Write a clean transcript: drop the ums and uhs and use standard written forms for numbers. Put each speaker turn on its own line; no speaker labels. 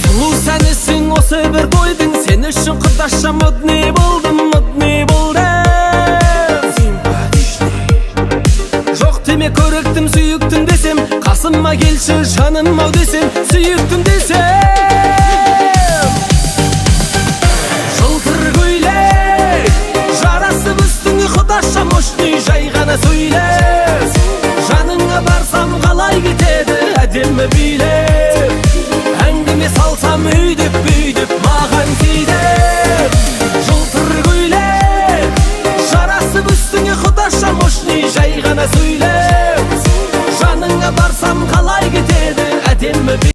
Сұлу сәнісің осы бір тойдың. Сен үшін, құрдаша, модный болдым, модный болдым.
Симпатичный.
Жоқ деме, көріктім, сүйіктім десем. Қасыма келші, жаным ау десем. Сүйіктім десем. Жылтыр көйлек жарасып үстіңе, құдаша, мощный, жай ғана сөйлеп. Жаныңа барсам, қалай кетеді әдемі билеп. Әңгіме салсам, өйдіп бүйдіп маған тиді. Жылтыр көйлек жарасып үстіңе, құдаша, мощный, жай ғана сөйлеп. Жаныңа барсам, қалай кетеді әдемі.